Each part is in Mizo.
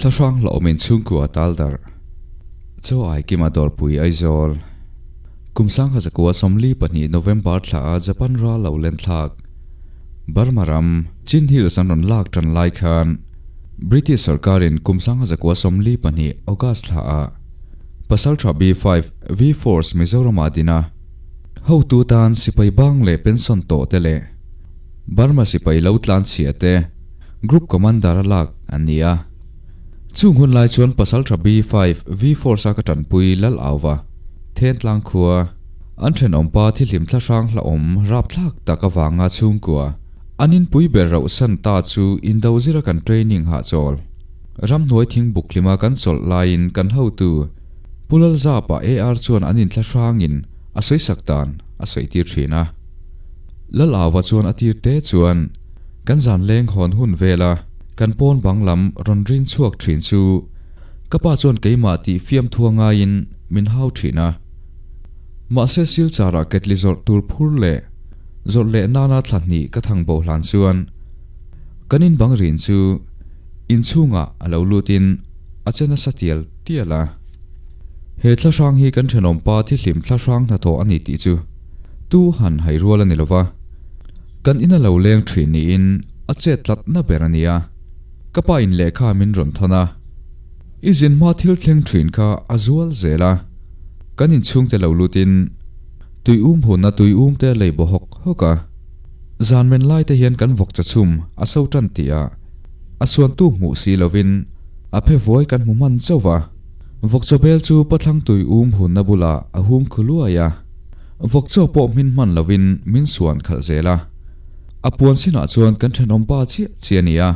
Thlahrang hlauhawmin chhungkua tal darh. Chaw Aikima Dawrpui Aizawl. Kum 1942 November thla a Japan ral lo len thlak. Burma ram, Chin Hills an rawn lak tan lai khan British sorkarin kum 1942 August thla a Pasaltha B5 V-Force Mizoram ah din a, hotu tan sipai bang leh pension tawh te leh Burma sipai lo tlan chhia te Group Commander a lak an ni a. Chung hun lai chuan Pasaltha B5 V-Force a ka tanpui Lal Auva, Thentlang khua, an thenawmpa thihlim thlahrang hlauhawm rapthlak tak avanga chhungkua an inpui ber rauh san ta chu indo zira kan training hahchawl. Ramhnuai thingbuk hlima kan chawlh laiin kan hotu Pu Lalzapa AR chuan an inthlahrangin a sawisak dan a sawi tir thin a. Lal Auva chuan a tir te chuan kan zan leng hawn hun vela kan pawn bang lam rawn rin chhuak thin chu ka pa chuan keimah tih fiamthua ngaiin min hau thin a. Mahse Silchar-ah ketli zawrh tur phur leh zawrh leh nana thla hnih ka thang bo hlan chuan kan in bang rin chu inchhungah a lo lutin a che nasa tial tial a. He thlahrang hi kan thenawmpa thihlim thlahrang hnathawh a ni tih chu tu han hai rual a ni lova, kan ina lo leng thin niin a chet tlatna ber a ni a. Ka pa in lehkha min rawn thawn a, i zin hma thil thleng thin kha a zual zel a, kan inchhungte lo lutin tui um hunna tui um te a lei baw hawk hawk a. Zan men lai te hian kan vawk chachhum a so tan tih a, a suantu hmuh si lovin a phe vuai kan hmu hman chauh va. Vawk chawbel chu pathlang tui um hunna bulah a hung khu luai a, vawk chaw pawh hmin hman lovin min suan khalh zel a. A puan sinah chuan kan thenawm pa chiah chiah a ni a,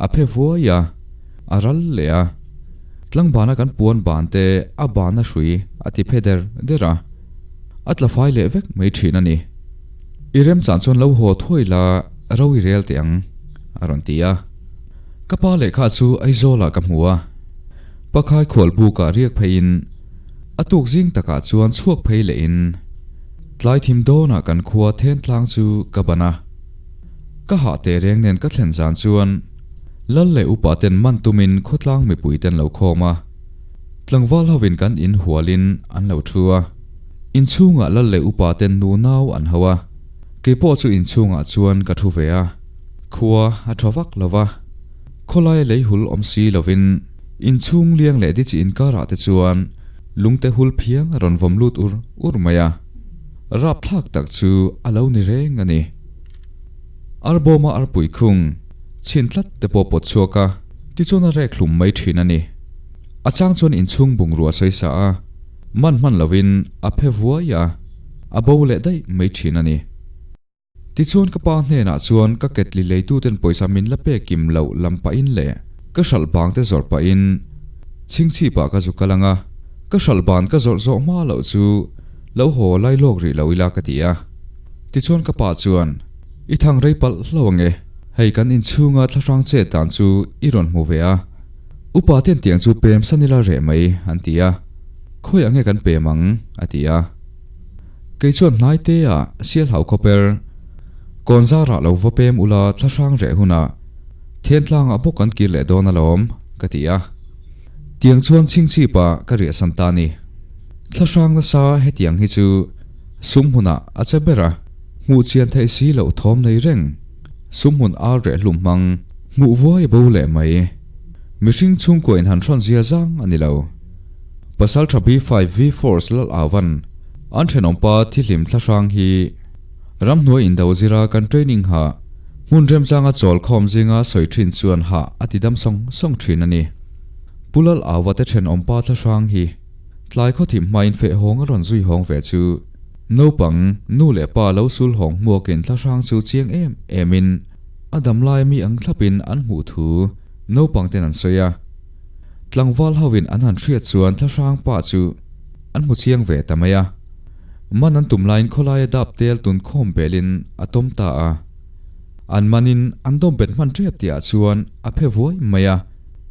a phe vuai a, a ral leh a. Tlangbana kan puan ban te a bana hrui a ti phe der der a, a tla fai leh vek mai thin a ni. I remchan chuan lo haw thuai la ro i rel teh ang, a rawn ti a. Ka pa lehkha chu Aizawlah ka hmu a, Pakhai khual bukah riak pheiin a tuk zing takah chuan chhuak phei lehin tlai thim dawnah kan khua then tlang chu ka ban a. Ka hah teh reng nen ka thlen zan chuan Lal leh upa ten man tumin khawtlang mipui ten lo khawm a, tlangval hovin kan in hualin an lo thu a. Inchhungah lal leh upa ten nu nau an hau a, keipawh chu inchhungah chuan ka thu ve a, khua a tha vak lo va, khawlaia lei hul awm si lovin inchhung liang leh dichi inkarah te chuan lungte hul phiang a rawn vawm lut ur ur mai a, rapthlak tak chu a lo ni reng a ni. Arbawma arpui khung chhin tlat te pawh pawt chhuak a, tichuan a rek hlum mai thin a ni. A chang chuan inchhung bungrua sawi sa a. Man hman lovin a phe vuai a, a bo leh daih mai thin a ni. Tichuan ka pa hnenah chuan ka ketli leituten pawisa min la pek kim loh lam pahin leh ka hralh bang te zawrh pahin chhingchhipah ka zu kal ang a, ka hralh ban ka zawrh zawh hma loh chu lo haw lai lawk rih lo ila ka ti a. Tichuan ka pa chuan, I thang rei palh hlo ang e, hei kan inchhunga thlahrang chet dan chu i rawn hmu ve a. Upa ten tiang chu pem san ila reh mai an ti a, khawi ang nge kan pem ang a ti a. Kei chuan hnai te ah sial hau khawper kawn zarah lo va pem ula thlahrang reh hunah thian tlangah bawk kan kir leh dawn alawm ka ti a. Tiang chuan chhingchhip ah ka riah san ta ni. Thlahrang nasa hetiang hi chu sum hmunah a che ber a, hmuh chian theih si loh thawm nei reng sum hmun ar reh hlum hmang hmuh vuai bo leh mai. Mihring chhungkua in han hrawn zia zang a ni lo. Pasal tha B5 V-Force Lal Auvan an thenawmpa thihlim thlahrang hi ramhnuai indo zira kan training ha hmun remchanga chawl khawm zinga sawi thin chuan hah a ti dam sawng sawng thin a ni. Pu Lal Auva te thenawmpa thlahrang hi tlai khawthim hmain feh hawng a rawn zui hawng ve chu naupang nu leh pa lo sul hawng hmuakin thlahrang chu chiang em emin a damlai mi ang thlapin an hmuh thu Naupang ten an sawi a, tlangval hovin an han hriat chuan thlahrang pa chu an hmu chiang ve ta mai a. Man an tum laiin khawlaia dap tel tun khawm belin a tawm ta a. An manin an dawm bet hman tep tihah chuan a phe vuai mai a,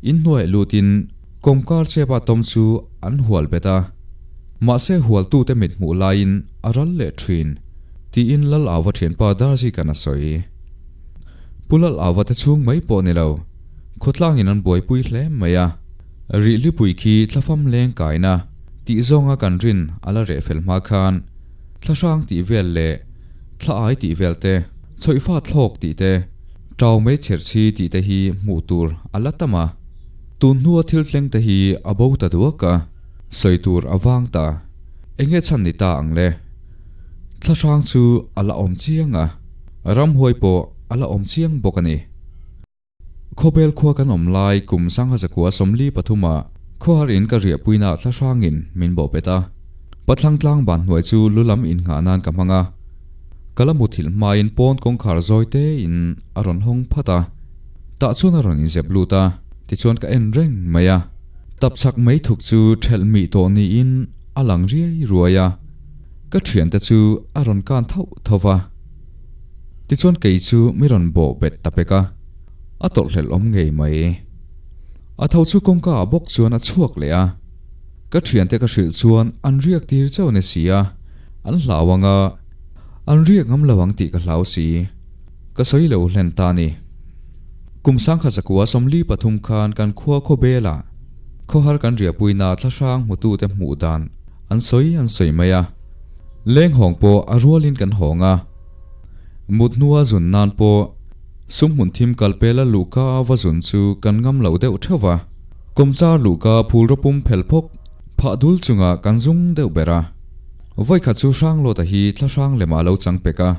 inhnuaiah lutin kawmkar chepa tawm chu an hual bet a. Mahse hualtute mit hmuh laiin a ral leh thin, tiin Lal Auva thianpa Darzikan a sawi. Pu Lal Auva te chhung mai pawh ni lo. Khawtlangin an buaipui hle mai a, Rihlipui khi thlafam leng kaina tih zawnga kan rin a la reh fel hma khan thlahrang tih vel leh thla ai tih vel te, chhawihfa thlawk tih te, tau mei chherchhi tih te hi hmuh tur a la tam a. Tun hnua thil thleng te hi a bo ta duak a, sawi tur a vang ta. Enge chhan ni ta ang le? Thlahrang chu a la awm chiang a, ramhuai pawh a la awm chiang bawk a ni. Khawbel khua kan awm lai kum sangha zakua 43 ah khawhar in ka riahpuina thlahrangin min bawh pet a. Pathlang tlang ban hnuai chu lu lam innghah nan ka hmang a. Ka la muthilh hmain pawn kawngkhar zawi te in a rawn hawng phat a. Tah chuan a rawn inzep lut a, tichuan ka en reng mai a. Tapchhak mei thuk chu thelh mih tawh niin a lang riai ruai a. Ka thiante chu a rawn kan thauh tho va. Tichuan kei chu mi rawn bawh bet ta pek a, a tawrhhlelh awm ngei mai. A tho chu kawngka ah bawk chuan a chhuak leh a, ka thiante ka hrilh chuan an riak tir chauh ni si a, an hlau ang a, an riak ngam lo ang tih ka hlau si. Ka sawi lo hlen ta ni. Kum sangkha zakua 43 khan kan khua khawbel ah khawhar kan riahpuina thlahrang hmutute hmuh dan an sawi an sawi mai a. Leng hawng pawh a rualin kan hawng a. Mut hnua zun nan pawh sum hmun thim kal pela luhka a va zun chu kan ngam lo deuh theuh va. Kawmchar luhka phul rawpum phel phawk phah dul chungah kan zung deuh ber a. Vawikhat chu Hranglawta hi thlahrang lemah a lo chang pek a.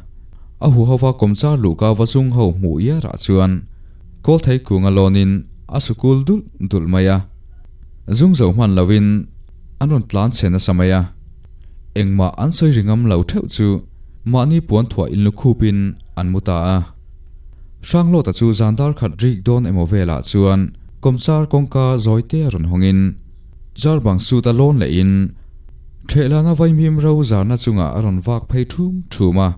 A huhova kawmchar luhka va zung ho hmuh iarah chuan Kawlthei kunga lawnin a sukul dulh dulh mai a. Zung zo hman loin an rawn tlan chhe nasa mai a. Engmah an sawi ri ngam lo theuh chu mahni puan thuah inlukhupin an mu ta a. Hranglawta chu zan dar khat rik dawn emaw velah chuan kawmchar kawngka zawi te a rawn hawngin jar bang suit a lawn lehin Thehlana vaimim ro zarna chungah a rawn vak phei thum thum a.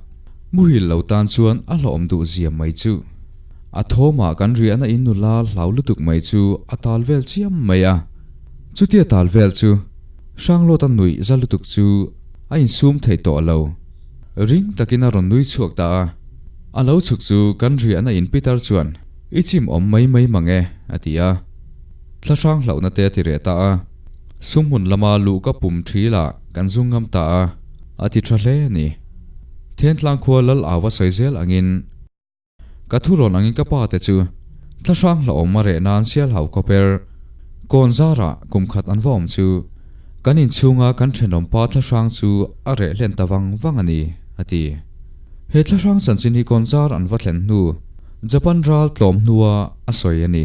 Muhil lo tan chuan a hlawhawm duh zia mai chu. A thawmah kan riahna in nula hlau lutuk mai chu a tal vel chiam mai a. Chutia tal vel chu Hranglawta nuih za lutuk chu a insum thei tawh lo. Ring takin a rawn nui chhuak ta a. A lo chhuk chu kan riahna in Peter chuan, I chim awm mai mai mang e, a ti a. Thlahrang hlauhna te a ti reh ta a. Sumhmun lama luh ka pum thi lah kan zung ngam ta a, a ti tha hle a ni. Thentlang khua lal au a sawi zel angin. Ka thu rawn angin ka pa te chu thlahrang hlauhawm a reh nan Sialhau khawper kawn zarah kum khat an va awm chu kan inchhunga kan thenawm pa thlahrang chu a reh hlen ta vang vang a ni, a ti. He thlahrang chanchin hi kawn zar an va thlen hnu Japan ral tlawm hnua a sawi a ni.